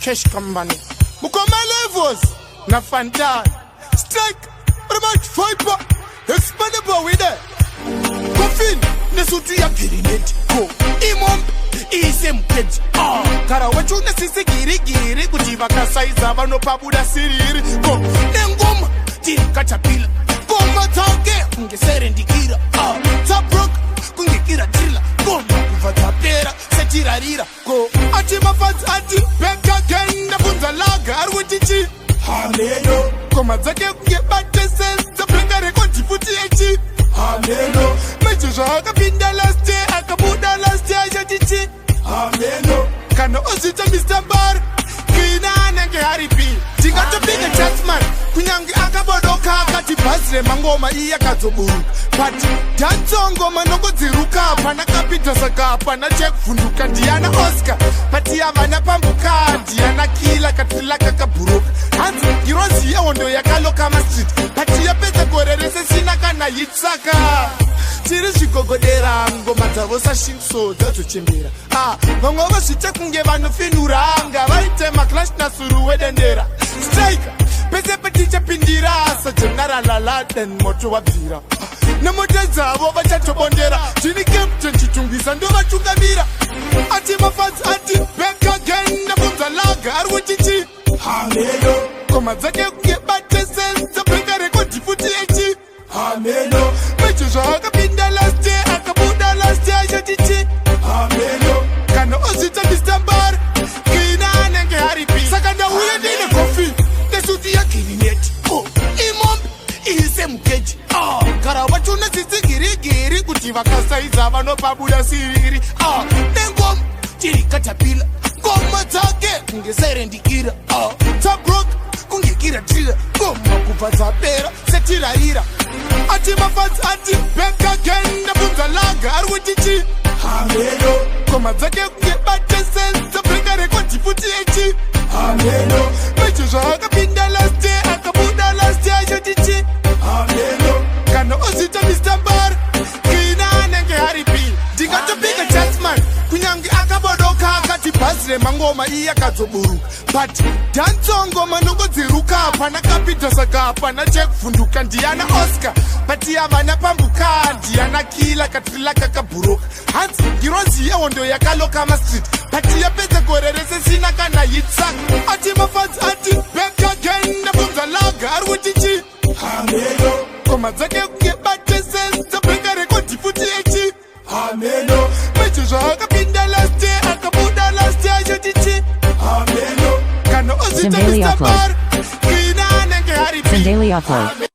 Cash Company, Mukoma Levels naFantan Strike Remote Viper Expandable with it Coffin nesutu yagirineti ko imombe iise mukeji. Ah, gara wacho nesisi girigiri kuti vakasaiza vanopabuda siriri ko nengoma tiri katapila ngoma dzake kunge serendikira. Ah, dzabrok kunge kira trila ngoma kubva dzapera setirarira ko ati mafadzi ati back again. Ndabvunza laga ari kuti chi Hameno. Ngoma dzake kunge batese dzabreka rekodhi futi echi Hameno. Manje zvaakapinda last year akabuda last year achatichi Hameno. Kana ozviita Mr Bar kina anenge aripi tingatopinda Chatsman kunyange akabodoka akati bhazi remangoma iye akadzoburuka but dancehall ngoma nongodziruka pana kapita saka hapana chekuvhunduka. Ndiana Oscar but havana pambuka ndiana kila katila kakabhuruka hanzi ngirozi yehondo yakaloka mastreet but yapedza gore rese sina kana hitsaka tiri zvigogodera ngoma dzavo sashinso dzazochembera. Ah, vamwe vozviita kunge vanofinura ngavaite maclash nasuru wedendera striker pese petichapindira sajenaralaladen moto wabvira nemota dzavo vachatobondera tini Captain Chitungwiza ndovatungamira ati mafadzi ati back again. Ndabvunza laga ari kuti chi Hameno. Ngoma dzake kunge batese dzabreka rekodhi futi echi Hameno. Manje zvaakapinda last year akabuda last year achatichi Hameno. Kana ozviita Mr Bar kina anenge aripi saka ndauya ndine kofi nesuti yagirineti ko imombe iise mukeji. Ah, gara wacho nesisi girigiri kuti vakasaiza vanopabuda siriri. Ah, nengoma tiri katapila ngoma dzake kunge serendikira. Ah, dzabrok kunge kira trila ngoma kubva dzapera setirarira ati mafadzi ati back again. Ndabvunza laga ari kuti chi Hameno. Ngoma dzake kunge batese dzabreka rekodhi futi echi Hameno. Manje zvaakapinda last year akabuda last year achatichi Hameno. Kana ozviita Mr Bar kina anenge aripi ndingatopika Chatsman kunyange akabodoka akati bhazi remangoma iye akadzoburuka but dancehall ngoma nongodziruka pana kapita saka hapana chekuvhunduka. Ndiana Oscar but havana pambuka ndiana kila katrila kakabhuruka hanzi ngirozi yehondo yakaloka mastreet but yapedza gore rese sina kana hitsaka ati mafadzi ati back again. Ndabvunza laga ari kuti chi Hameno. Ngoma dzake kunge batese dzabreka rekodhi futi echi Hameno. Manje zvaakapinda last year akabuda last year achatichi Hameno. Kana ozviita Sendeli Mr upload. Bar kina anenge aripi Sendeli upload.